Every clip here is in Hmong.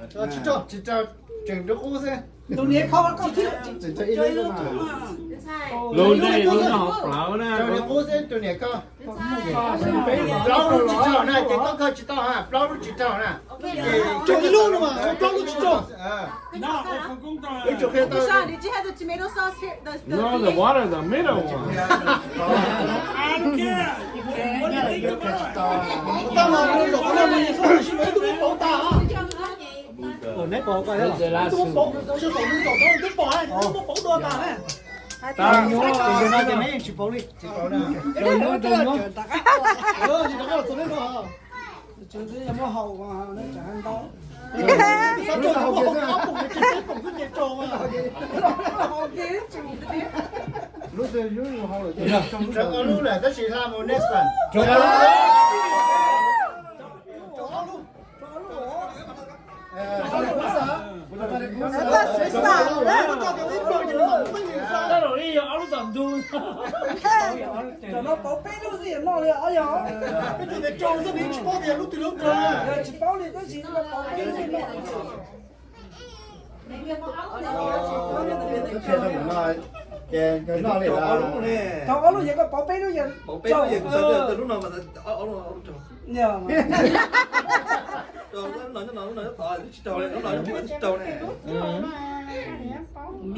Tsis raug, tseem raug qub xwb. Tus niam kho koj thiab. Lub ntej lub nyob hauv plawv na. Raug niam qub xwb tus niam kho. Plaub lub tsis raug na, ces koj kho tsis tau ha, plaub lub tsis raug na. Raug ib lub no mas, plaub lub tsis raug. Wb tsum qhia tau. No, the water in the middle. Tau los, tus niam tsis pauv tas. Neb pauv koj, twb pauv, twb pauv dua tas na. Tus no ces neb yeej tsis pauv li. Tsis rov qab los txog neb no. Muab haus, tsam ntau. Lub twg lub haus lawm. Raug ob lub lawm tab sis hla mus next one. Tam no pauv peb lub xwb no li os yog. Peb tus tias raug xwb nws tsis paub tias lub twg lub raug. Tsis paub li tab sis pauv peb lub xwb no. Raug ob lub ces koj pauv peb lub yog. Pauv peb lub yog, lub no ob lub raug.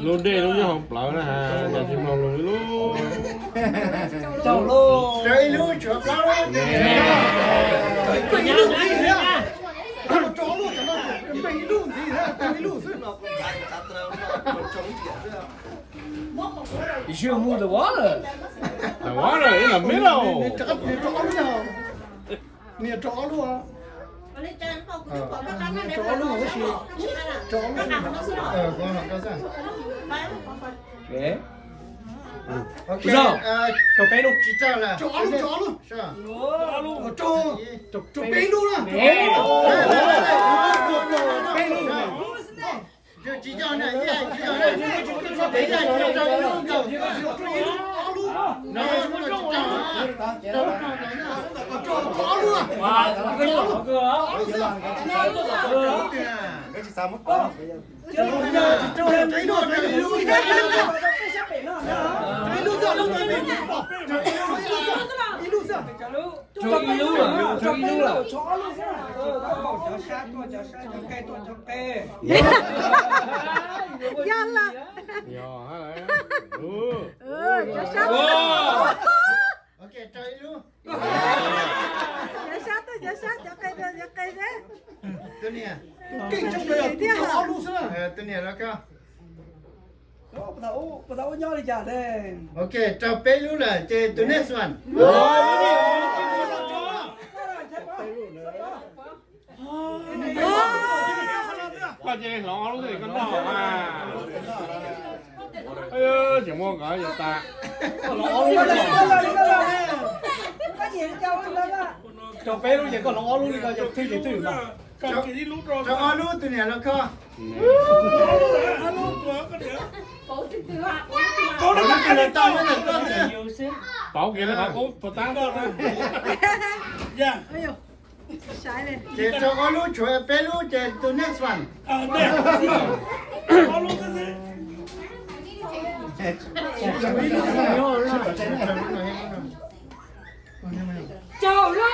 Lub dej lub nyob hauv plawv na, yog tsis mloog lus ib lub. Raug ib lub, tshuav plaub lub. Raug ib lub ntxiv, raug ib lub ntxiv, raug ib lub xwb. You should move the water. The water in the middle. Nws raug ob lub, nws raug ob lub. Nws raug ob lub tab sis, raug ob lub. Raug peb lub, tsis raug lawm. Raug ob lub, raug ob lub. Raug peb lub na. Peb lub. Tsis yog na, tsis yog na, raug ib lub nkaus. Raug ib lub, ob lub. No, raug ob lub. Raug ob lub. Ib lub, ib lub, ib lub xwb, ib lub xwb. Raug ib lub, raug ib lub lawm. Yog lawm. Cov sab, cov sab, cov qe, cov qe seb. Tus niam, tus niam los koj. Ok, raug peb lub lawm ces tus next one. Koj cia li hloov ob lub xwb koj noj mas. Tseem muaj nqav yuav tas. Raug peb lub ces koj hloov ob lub li koj twj ces twj mas. Raug ob lub tus niam los koj. Pauv kiag li qhov qub puas tab. Ces raug ob lub tshuav peb lub ces tus next one. Raug lub.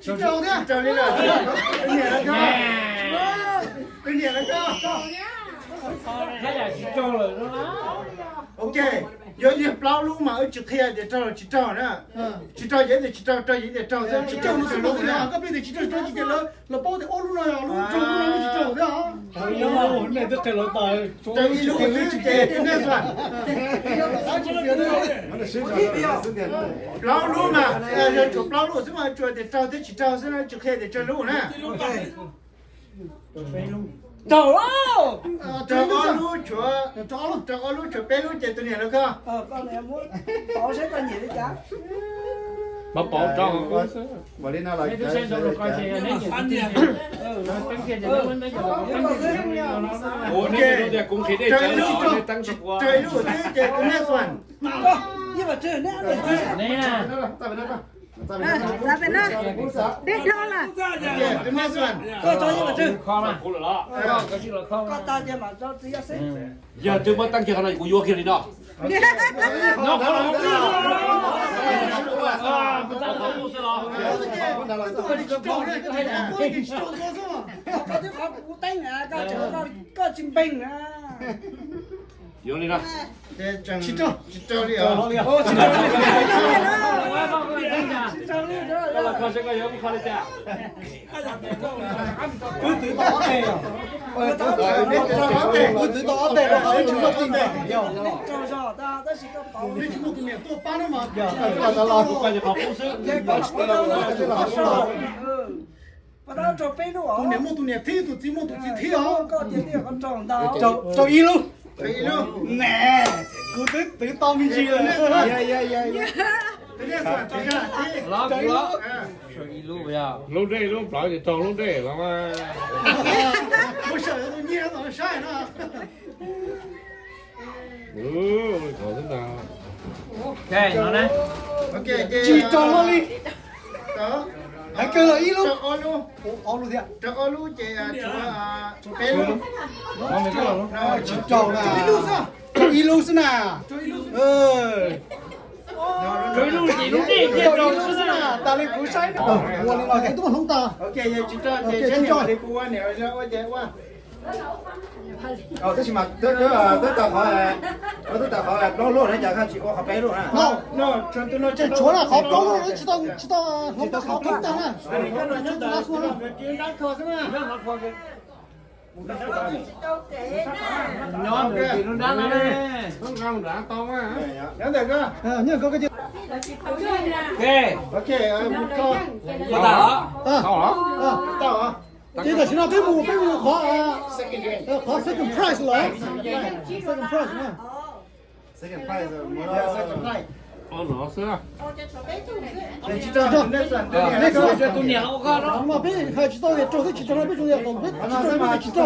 Tsis raug thiab, raug li lawm. Tus niam los koj. Tus niam los koj. Ok, yuav yog plaub lub mas wb tsis qhia tias raug los tsis raug na. Tsis raug ces tias tsis raug, raug ces tias raug xwb, tsis raug lub xwb. Koj pheej tias tsis raug, tsis raug ces lawv paub tias ob lub no yog lub raug, lub no tsis raug thiab. Nej twb qhia lawv tas. Raug ib lub xwb ces next one. Plaub lub mas, yog tshuav plaub lub xwb mas tsuas tias raug thiab tsis raug xwb, tsis qhia tias tsawg lub na. Raug, raug ob lub tshuav, raug ob lub tshuav peb lub ces tus niam los koj. Pauv tso. Raug ib lub xwb ces tus next one. Xav pem no, deb dhau lawm. Koj tau yeej mas tsw. Koj tau yeej mas tsw xwb. Yog twb muab teeb kiag qhov no kuv yuav kiag li no. Koj tsis npeeg na. Yuav li no. Tsis raug li os. Koj yuav ib qho li cas? Kwv twv tau ob teg, kwv twv tau ob teg rau qhov ib tsis muaj txij ntees. Ib tsis muaj tus niam tuaj pab no mas. Yog, koj los kuv koj nyuam qhuav pub xwb. Tus niam muaj tus niam thib, tus txiv muaj tus txiv thib os. Rau ib lub. Kuv twb twv tau me ntsis lawm. Lub dej lub plawv ces raug lub dej los mas. Tsis raug li. Hais kawg los ib lub. Ob lub thiab. Tsis raug na. Raug ib lub xwb na. Raug ib lub xwb na, tas li kuv saib no. Ua li no ces twb hloov tas. Tab sis mas twb tau qhov, twb tau qhov plaub lub na, cas koj tsis ua qhov peb lub na. Tshuav na qhov plaub lub tsis tau, tsis tau hloov tas na. Ces tam sim no peb mus, peb mus qhov, qhov second prize los, second prize na. Peb hais tsis tau tias raug thiab tsis raug no, peb tsuas yog kom peb tsis raug xwb.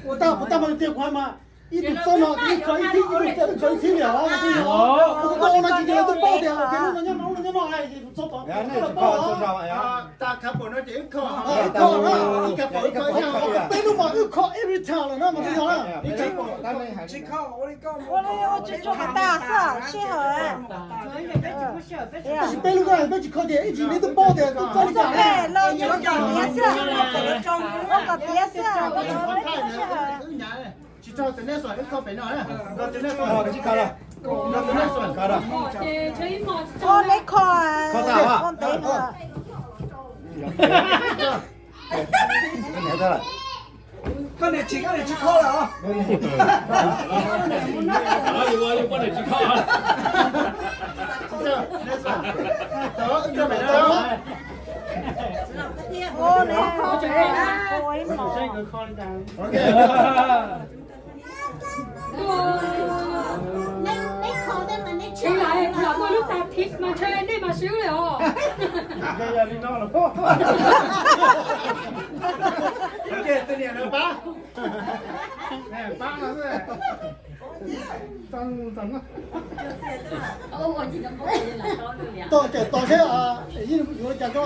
Ua tab, ua tab mas tias kuv hais mas ib tug txob no ib kho ib thib, ib tug txob ib kho ib thib li os. Kuv ua no ces lawv twb paub tias lub no nyob no, lub no nyob no, txob tod lawv paub os. Peb lub mas wb kho every time lawm na mas twb yog na. Ua li ua tsis tsuas tas xwb sij hawm. Tab sis peb lub ko peb tsis kho ces ib txhia twb paub tias twb txob li cas na. Tsis tau tus neb xuas wb kho pem no, tus neb xuas kho, tus neb xuas kho. Ua neb kho, kho tas. Koj niam tsis, koj niam tsis kho lawm os. Neb kho tej mas neb tsis, lam muaj lub tas thib mas ntshe nej mas swb li os. Tus niam lawv pab, pab no xwb. Tom cawm tos seb yuav li cas rau.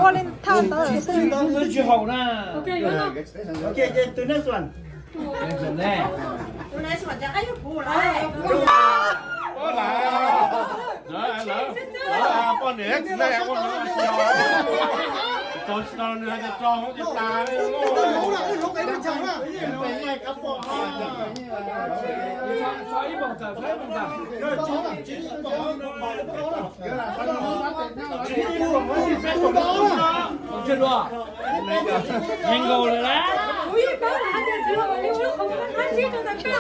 Ua li thaj ntawd xwb. Twb tsis haum na. Tus neb xuas. Poj niam txiv neej ua no tsis tau, tsis tau nws hais tias tau ces tas li. Nkaus lawm lauj.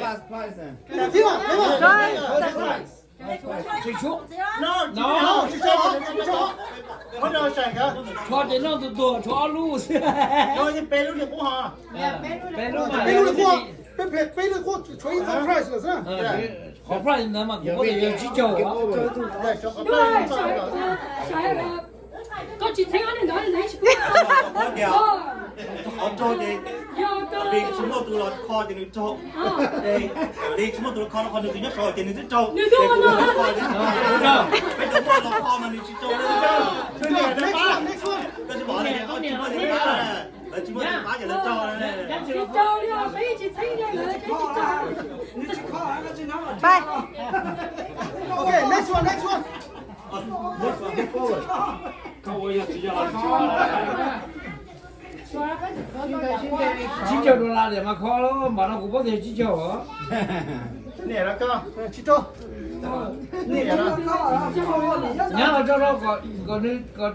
Last prize. No, no, no. Tshuav ces noj tus tuag tshuav ob lub xwb. Peb lub li qub, peb lub li qub, tshuav ib qho prize lawm xwb. Qhov prize ntawd mas kuv paub tias yog tsib caug. Koj tsis txheeb ob niag ntawd li ntawd tsis pub. Qhov raug ces li tsis muaj tus los kho ces nws raug. Li tsis muaj tus los kho no, qhov nws tus nyob saud ces nws twb raug. Peb tus muaj los kho mas nws tsis raug. Koj tsis pom li, lawv tsis muaj tus pab ces lawv raug. Bye. Okay, next one, next one. Tsib caug dollar tias mas kho, npaum no kuv paub tias tsib caug os. Nyab los rau rau kom nws kom.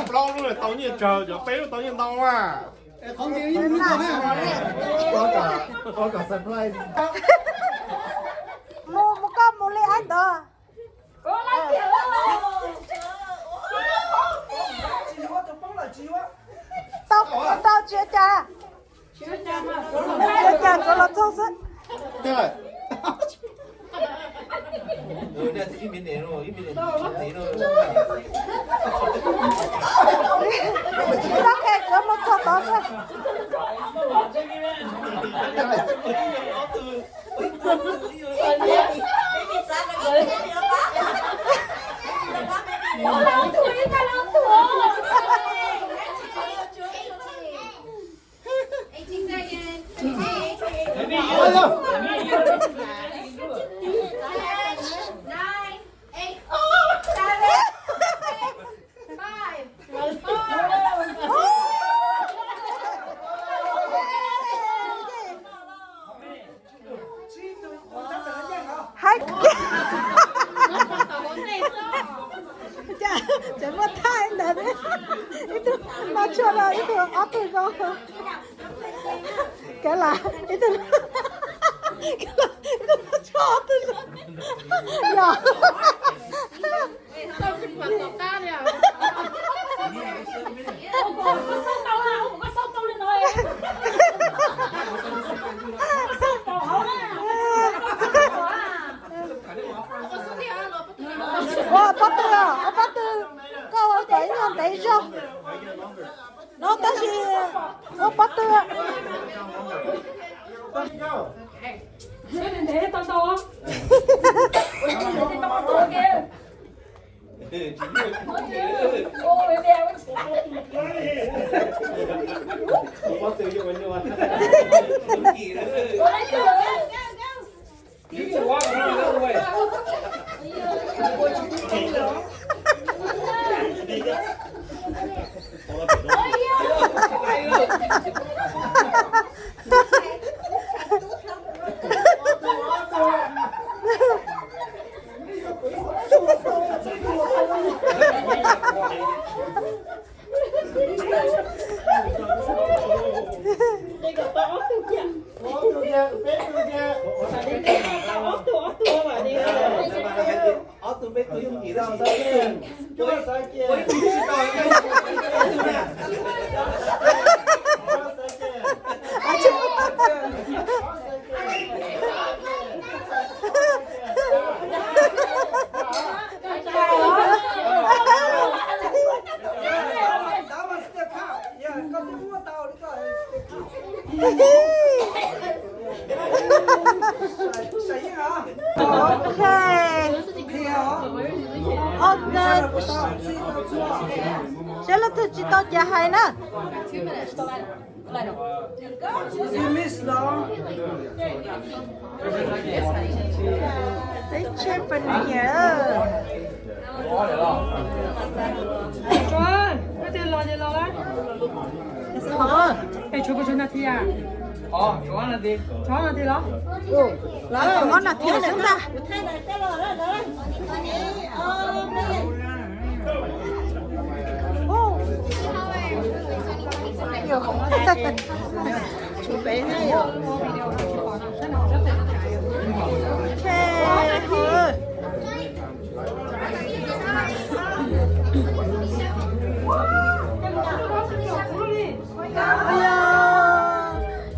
Plaub lub tau nyiaj tsawg, cov peb lub tau nyiaj ntau a. Mus, mus koj mus li ab ntawd. Tau, tsis ua cas. Tsis ua cas, tsuav los txog xwb. Tsis tau qhia, tsuav mus txog tod xwb. Eighteen seconds. Eight, seven, nine, eight, seven, six, five, four. Hais, cas tseem muaj thaj ntawd, ib tug noj tshuaj rau ib tug ob tug zoo. Kev lam ib tug, kev lam ib tug noj tshuaj ob tug zoo. Yog. Ua pob tw, ua pob tw, koj ua kom ib nyuag ntev zog. No tab sis ua pob tw. Saib leej twg tsis tau ces hais na. Teb chaws pes niam. Tshuav pes tsawg nas this? Tshuav ob nas this xwb ntag.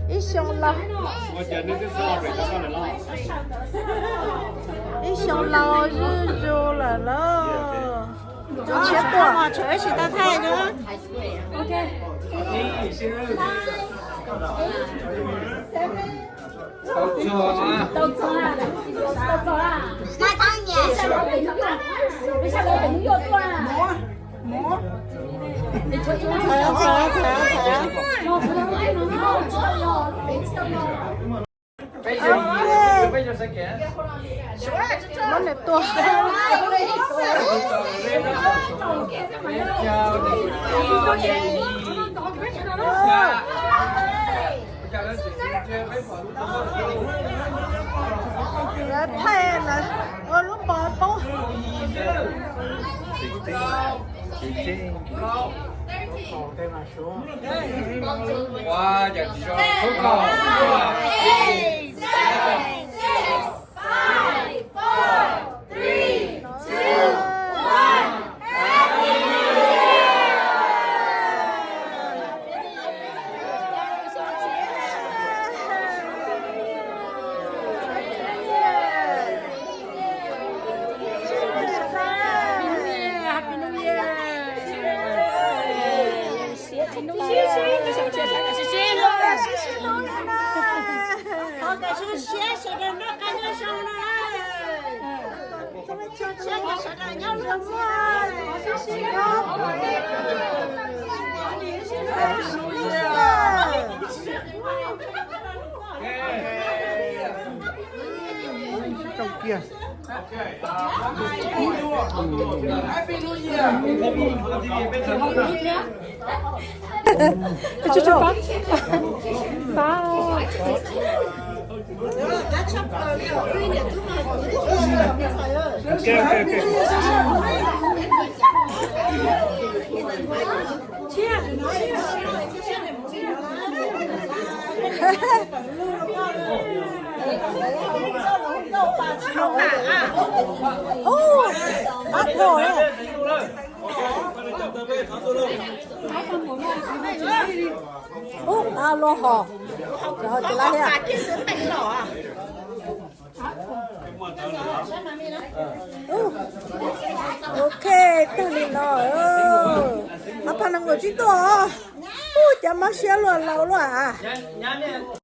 Ib xyoo laus, ib xyoo laus zuj zus lawm lauj. Tshiab tuaj. Muab nws tua. Lawv thaij lawv ua lub pov poob. Ub, ab tog. Ub, ab luaj hos. Cov hos ces lab thiab. Ok, tag li no. Ab pha nees nkaum tsib tuaj. Ub, cov mob siab luaj laus luaj as.